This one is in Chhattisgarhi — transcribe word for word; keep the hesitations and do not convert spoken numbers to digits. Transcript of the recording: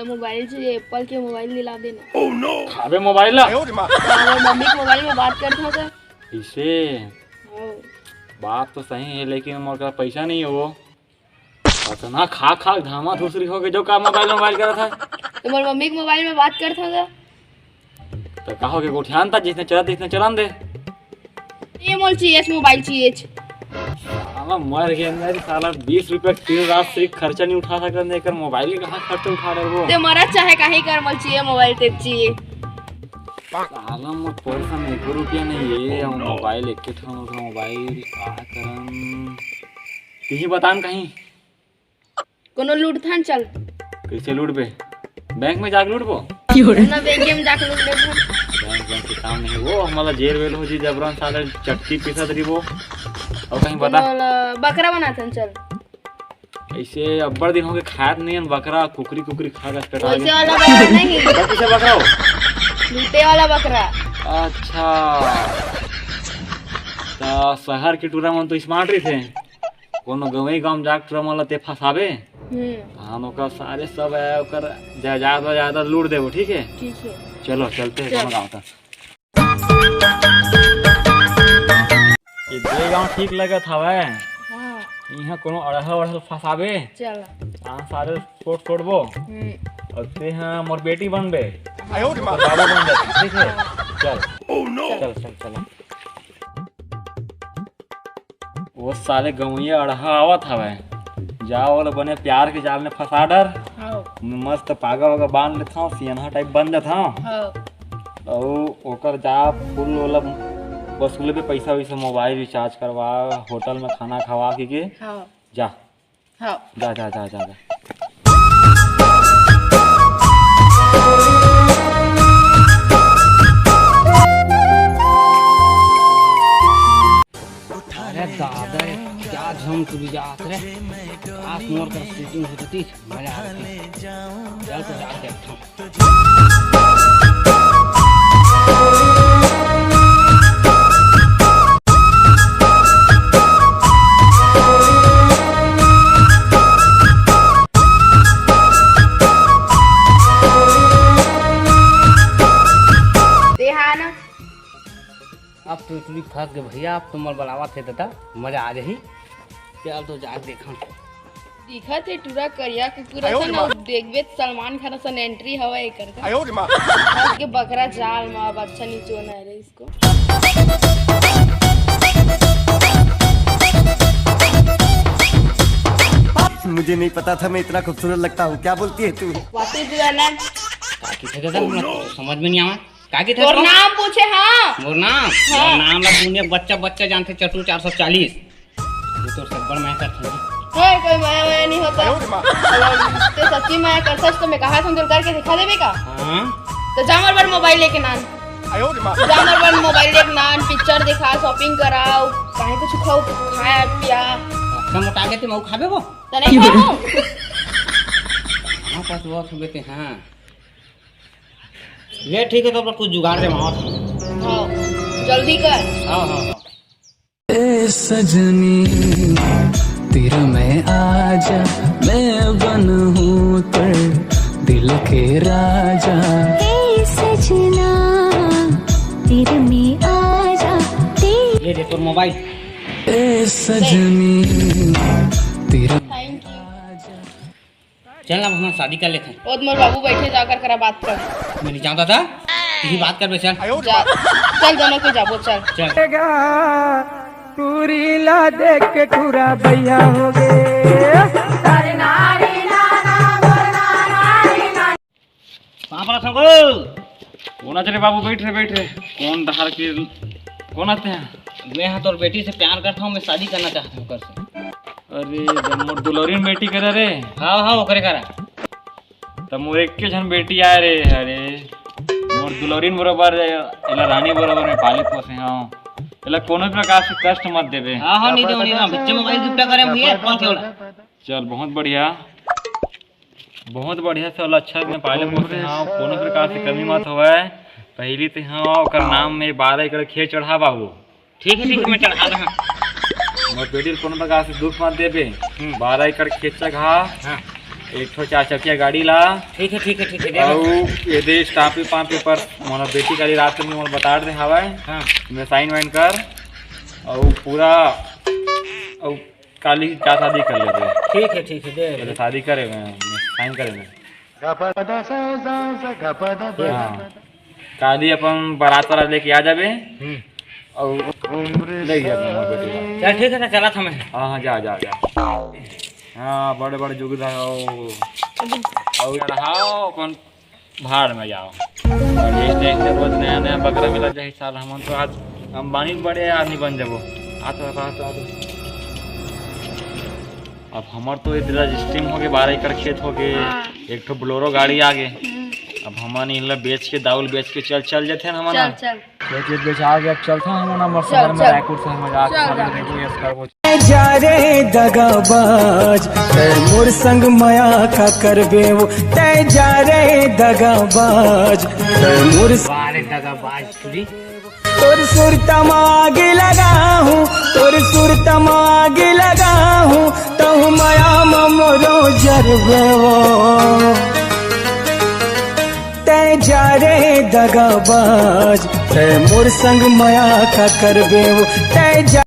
मोबाइल चाहिए, एप्पल के मोबाइल दिला देना। खाबे मोबाइल ला? मोर मम्मी के मोबाइल में बात करत हंव गा। इसे हाँ। बात तो सही है, लेकिन मोर करा पैसा नहीं है वो। अतना खा खा के धामा धुसरी हो गए, जो का मोबाइल मोबाइल करत है। तो मोर मम्मी के मोबाइल में बात करत हंव गा। तो का हो गया, गोठियान था, जिसने चला, जिसने चलन दे। ये मोल चाहिए, मोबाइल चाहिए। साला मर गया अंदर, साला बीस रुपया के दिन रात से खर्चा नहीं उठा सकता, नहीं कर मोबाइल के कहाँ खर्चा उठा रहे वो। ते मरा चाहे काहे कर, मोल चाहिए मोबाइल, ते चाहिए। साला मोर पर्स में एको रुपया नहीं है, और मोबाइल एक ठन मोबाइल का करन। तिही बतान कहीं। कोनो लूटथन चल। कैसे लूटबे? बैंक में जाके लूटबो? ना बैंक में जाके लूट लेथन। बैंक, बैंक के काम नहीं वो, हमारा जेल वेल हो जी, जबरन साले चटकी पीसत रहिबो। और कहीं बता। कोनो ला बकरा बनाथन चल। ऐसे अब्बड़ दिन हो गए खात नहीं हन बकरा, कुकरी, कुकरी खा के पेट आ वैसे गया। वाला बकरा नहीं। तो किसे बकरा हो? लूटे वाला बकरा। अच्छा। तो शहर के टूरा मन तो स्मार्ट रही थे। कोनो गंवई गांव में जाके टूरा मन ला ते फंसाबे, हम्म। तहान ओकर सारे सब है, ओकर जायदाद वायदाद लूट देबो, ठीक है? ठीक है। चलो, चलते हैं चल। कोनो गांव तक। ये दे गांव ठीक लगत हवय। हाँ। इहाँ कोनो अड़हल वड़हल फंसाबे, चल। तहान सारे कोट कोटबो। हम्म। और ते हाँ मोर बेटी बनबे। आयो रे माँ। बाबू बन जाते, ठीक है? चल। चल, चल, चल। वो साले गंवइया अड़हा आवत हवय, जा ओला बने प्यार के जाल में फंसा डर। हाँ। मस्त पागा वागा बांध लेथव, सियनहा टाइप बन जाथव। हाँ। अउ ओकर जा फुल ओला वसूलबे पैसा वैसा, मोबाइल रिचार्ज करवा, होटल में खाना खवा के, के। हाँ। जा। हाँ। जा, जा, जा, जा, जा। अरे दादा, क्या झम तुरी जात रे। आज मोर कर शूटिंग होती, मजा आ गई। चल तो जा देखता हूँ। अब तो इतनी फंस गए भैया, अब तो मोर बलावत है दादा, मजा आ जाही। चल तो जा देखन। दिखत हे टूरा करिया कुकुर असन, अउ देखबे त सलमान खान असन एंट्री हवय एकर का। आयो रे माँ। फंस के बकरा जाल में, अब अच्छा निचोना है रे इसको। मुझे नहीं पता था मैं इतना खूबसूरत लगता हूँ, क्या बोलती है तू? वापस दिलाना। का किथे दादा, समझ में नहीं आवा। का किथे तोर नाम पूछे, हाँ। मोर नाम? हाँ। मोर नाम ला दुनिया बच्चा बच्चा जानथे, चटू चार सौ चालीस। ये तो सब बड़ मया करथे। ओए, कोई मया वया नहीं होता। आयो रे माँ। अगर ते सच्ची मया करथस तो मैं कहा तुम करके दिखा देबे का? हाँ। तो जा मोर बर मोबाइल लेके नान। आयो रे माँ। जा मोर बर मोबाइल लेके नान, पिक्चर देखा, शॉपिंग कराओ, काहे कुछ खाओ, खाया पिया। कम मोटा के तुम खाबे वो? तो नहीं खाओ। हाँ, पास वो सुबह ते हाँ। ले ठीक है, तो कुछ जुगाड़ दे मामा। हाँ, जल्दी कर। हाँ, हाँ, हाँ। ए सजनी, तीर में आजा, मैं बनूं तेरे दिल के राजा। ए सजना, तीर में आजा, ते- ये दे तोर मोबाइल। ए सजनी, तीर Thank you। चल ना, हम शादी कर लेते हैं। ओ तो मोर बाबू बैठे, जाकर करा बात कर। मैं नहीं जानता था, तेरी बात कर बे, चल। जा, चल दोनों को जाबो, चल। चल। पूरी ला देख के टूरा भैया हो गए। कहाँ पर रखा गो? कौन आते रे बाबू, बैठ रे, बैठ रे। कौन डहार के, कौन आते हैं? मैं हाँ तोर बेटी से प्यार करता हूँ, मैं शादी करना चाहता हूँ ओकर से। अरे, जब मोर दुलौरिन बेटी करा रे। हाँ, हाँ, ओकरे करा। तब मोर एक के झन बेटी आए रे, अरे। मोर दुलौरिन बरोबर, एला रानी बरोबर में पाले पोसे हूँ। एला कोनो प्रकार से कष्ट मत देबे। हाँ, हाँ, नहीं दे, नहीं दे, बच्चे मोबाइल गिफ्ट करे भैया, कौन केवला? चल, बहुत बढ़िया। बहुत बढ़िया से ओला अच्छा से पाले पोसे हव, कोनो प्रकार से कमी मत होवय। पहिली ते हव ओकर नाम में बारह एकड़ खेत चढ़ा बाबू। ठीक है, ठीक है, मैं चढ़ा दूंगा। मोर बेटी ल कोनो प्रकार से दुख मत देबे। हम्म। बारह एकड़ खेत चढ़ा। हाँ। एक ठो चार चकिया गाड़ी ला। ठीक है, ठीक है, ठीक है, दे दो। अउ ये दे स्टाम्पी पाम्पी पर मोला बेटी गाड़ी रात में मोला बता दे हवय। हाँ। मैं साइन वाइन कर अउ पूरा अउ काली का शादी कर लेबे। ठीक है, ठीक है, दे। पहले शादी करे में, साइन करे में। हाँ। काली अपन बारात वाला लेके आ जाबे। हम्म। अउ ले गया अपना बेटी ला। चल ठीक है, तो चला था मैं। हाँ, हाँ, जा, जा, जा। हाँ, बड़े बड़े जुग रहो। अउ चढ़ाओ अपन भाड़ में जाओ। अउ इस टाइम से रोज नया नया बकरा मिला जाए साल, हमन तो आज अंबानी बड़े आदमी बन जाबो। आ तो, आ तो, आ तो। अब हमर तो इधर रजिस्ट्रिंग हो गए, बारह एकड़ खेत हो गए, हाँ। एक ठो बोलेरो गाड़ी आ गए। हम्म। अब हमन इनला बेच के, दाउल बेच के चल, चल जाते हैं हमन। चल, चल। खेत वेत बेचा गया, अब चलता हूँ ना, हमर चल, शहर में, चल। रायपुर शहर में जाके चल, सामने चल। देखो, यस करबो। जा रे दगाबाज, तै मोर संग मया का करबे वो। तै जा रे दगाबाज, तै मोर वाह रे दगाबाज, सुनी। तोर सुरता म आग लगाहूँ, तोर सुरता म आग लगाहूँ, तहु मया म मोरो जरबे वो। तै जा रे दगाबाज, तै मोर संग मया का करबे वो। तै जा